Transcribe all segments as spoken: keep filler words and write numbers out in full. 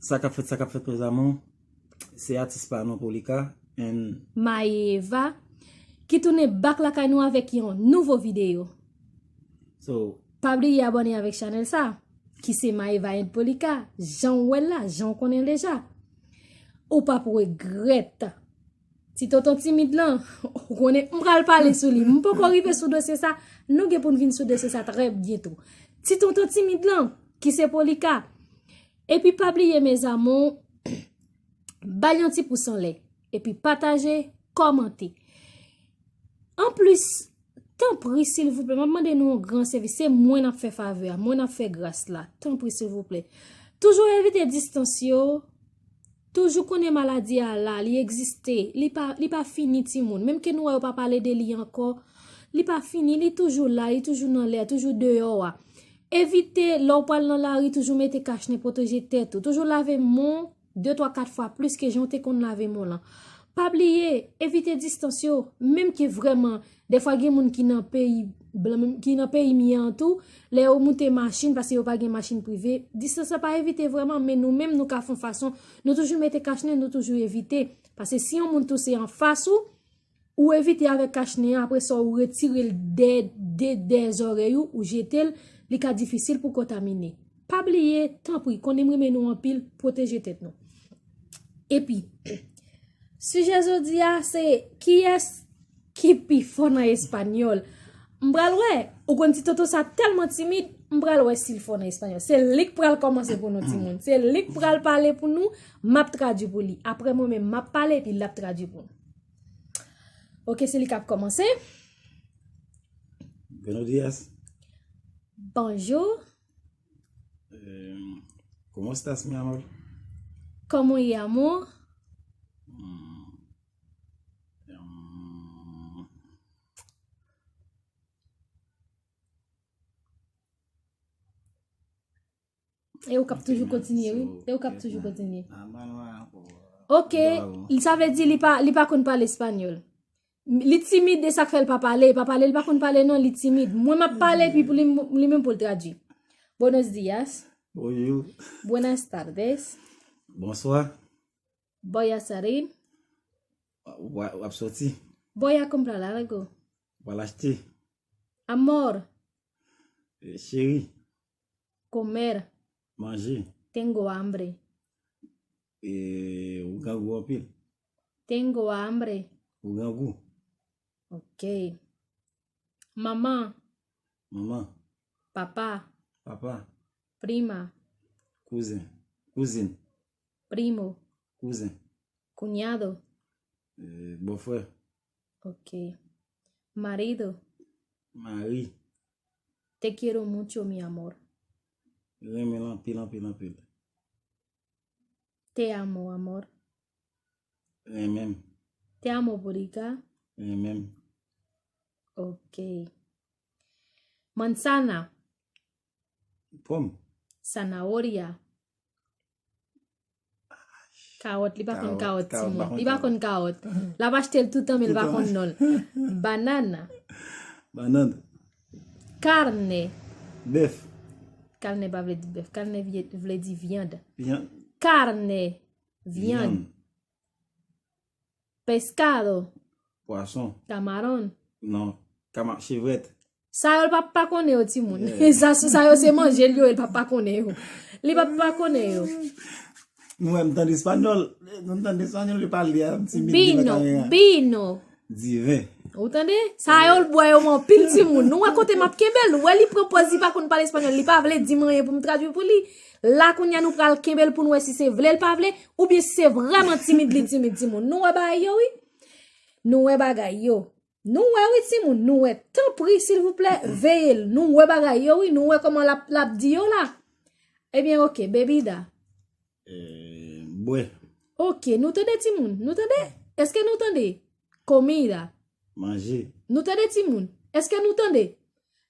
Sa k ap fèt, sa k ap fèt, mes amours? Se atis pa nou, Polika, and Maeva, ki tounen back lakay nou avèk yon nouvo videyo. So, Pa bliye abòne avèk chanèl sa, ki se Maeva and Polika, jan w wè l la, jan w konnen l deja. Ou p ap regrèt. Ti tonton timid lan, ou konnen, m pral pale sou li. M poko rive sou dosye sa, nou gen pou n vin sou dosye sa trè byento. Ti tonton timid lan, ki se Polika. Epi pa bliye, mes amours, bay yon ti pous anlè. Epi pataje, kòmante. Anplis, tanpri, silvouplè, m ap mande nou yon gran sèvis. Se mwen n ap fè favè a, mwen n ap fè gras la. Tanpri, silvouplè. Toujou evite distans yo. Toujou konnen maladi a la, li egziste. Li pa, li pa fini, timoun. Menm ke nou wè yo pa pale de li ankò, li pa fini, li toujou la, li toujou nan lè, toujou deyò a. Evite, lè w pral nan lari, toujou mete kachnen, pwoteje tèt ou. Toujou lave men w de, twa, kat fwa plis ke jan w te konn lave men w lan. Pa bliye, evite distans yo, menm ke vrèman, dèfwa gen moun ki nan peyi blan, menm ki nan peyi m ye an tou, lè yo moute machin, paske yo pa gen machin prive, distans la pa evite vrèman, men nou menm, nou ka fè yon fason, nou toujou mete kachnen, nou toujou evite. Paske si yon moun touse anfas ou, ou evite avèk kachnen an, apre sa, ou retire l dèyè, dèyè, dèyè zòrèy ou, ou jete l, li ka difisil pou kontamine. Pa bliye, tanpri, konnen m renmen nou anpil, pwoteje tèt nou. Epi, sijè jodi a se kiyès ki pi fò nan espanyòl. M pral wè, ou konn ti tonton sa tèlman timid, m pral wè si l fò nan espanyòl. Se li k pral kòmanse pou nou, timoun. Se li k pral pale pou nou, m ap tradui pou li. Apre mwen menm, m ap pale, epi l ap tradui pou nou. Ok, se li k ap kòmanse. Buenos días. Bonjou. Eh, ¿cómo estás, mi amor? Kòman w ye, amou? Mm, mm, E ou k ap toujou kontinye, wi. E ou k ap toujou kontinye. Ah, mano, ah, oh, Ok, bravo. Sa vle di li pa, li pa konn pale espanyòl. Li timid, e sa k fè l pa pale. Pa pale, li pa konn pale non, li timid. Mwen m ap pale, epi pou li, li menm pou l tradui. Buenos días. Bonjou. Buenas tardes. Bonswa. Voy a salir. W a- w ap soti. Voy a comprar algo. W al achte. Amor. Eh, cheri. Comer. Manje. Tengo hambre. Eh, ou grangou anpil. Tengo hambre. Ou grangou. Ok. Maman. Manman. Papá. Papa. Prima. Kouzen. Kouzin. Primo. Kouzen. Cuñado. Eh, bòfrè. Ok. Marido. Mari. Te quiero mucho, mi amor. Renmen l anpil, anpil, anpil. Te amo, amor. Renmen m. Te amo, Polika. Renmen m. Ok. Manzana. Pòm. Zanahoria. Kawòt, li pa konn kawòt, timoun. Li pa konn kawòt. L ap achte l toutan, men li pa konn non l. Banana. Bannann. Carne. Bèf. Carne pa vle di bèf. Carne vye- vle di vyann. Vyann. Carne. Vyann. Pescado. Pwason. Camarón. Non. Kama, chevrèt. Sa yo, l p ap pa konnen yo, timoun. Sa, sa yo, se manje l yo, l p ap pa konnen yo. Li p ap pa konnen yo. Nou wè m tande espanyòl. Nou tande espanyòl, li pale a ti minit Vino, devan kamera. Vino. Diven. Ou tande? Sa yo, l bwè yo anpil, timoun. Nou wè kote m ap kenbe l. Ou wè li pran pòz, li pa konn pale espanyòl. Li pa vle di m anyen pou m tradui pou li. La, kounye a, nou pral kenbe l pou n wè si se vle l pa vle, oubyen si se vrèman timid li timid, timoun. Nou wè bagay yo, wi. Nou wè bagay yo. Nou wè, wi, timoun. Nou wè. Tanpri, silvouplè, veye l. Nou wè bagay yo, wi. Nou wè kòman l ap, l ap di yo la. Ebyen, ok, bebida. Eh, bwè. Ok, nou tande, timoun? Nou tande? Èske nou tande? Comida. Manje. Nou tande, timoun? Èske nou tande?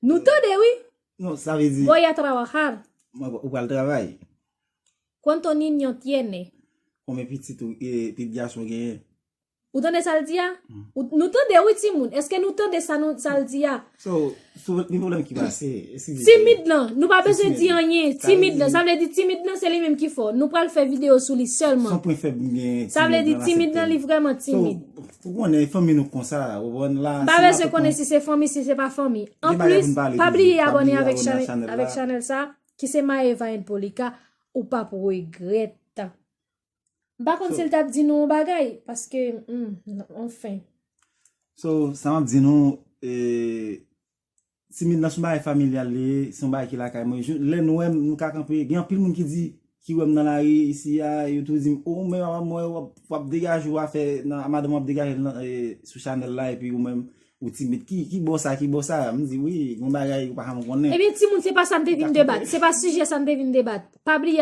Nou tande, wi. Non, sa vle di, Voy a trabajar. Mwen, ou pral travay. ¿Cuánto niño tiene? Konbyen pitit ou, eh, pitit gason genyen? Ou tande sa l di a? Ou- Nou tande, wi, timoun. Èske nou tande sa nou sa l di a? So, so, ni pwoblèm ki pase. Eskize. Timid lan, nou pa bezwen Timid. di anyen. Sa vle Timid lan, di- sa vle di timid lan, se li menm ki fò. Nou pral fè videyo sou li Son sèlman. Pwen fèb gen. Sa vle di timid lan, li vrèman So, timid. Pou konnen fanmi nou konsa, ou konn la. M pa bezwen konnen si se fanmi, si se pa fanmi. An Gen bagay plis, pou n pale pa toujou. bliye Pa abòne bliye avèk abòne chanèl ak chanèl avèk la. Chanèl sa, ki se Maeva and Polika, ou p ap regrèt. M pa konn So- si l t ap di nou yon bagay, paske, hmm, anfen. So, sa m ap di nou, e, timid lan se yon bagay familyal li ye, se yon bagay ki lakay mwen. Jou- Lè nou wè m, nou ka kanpe, gen anpil moun ki di, ki wè m nan lari isi a, yo tou di m, o, men w ap, w ap, w ap degaje w afè, nan, madanm w ap degaje nan, e, sou chanèl la, epi ou menm, ou timid. Ki, ki bò sa, ki bò sa? M di, wi, yon bagay ou pa janm konnen. Ebyen, timoun, se pa sa n te vin debat. Se pa sijè sa n te vin debat. Pa bliye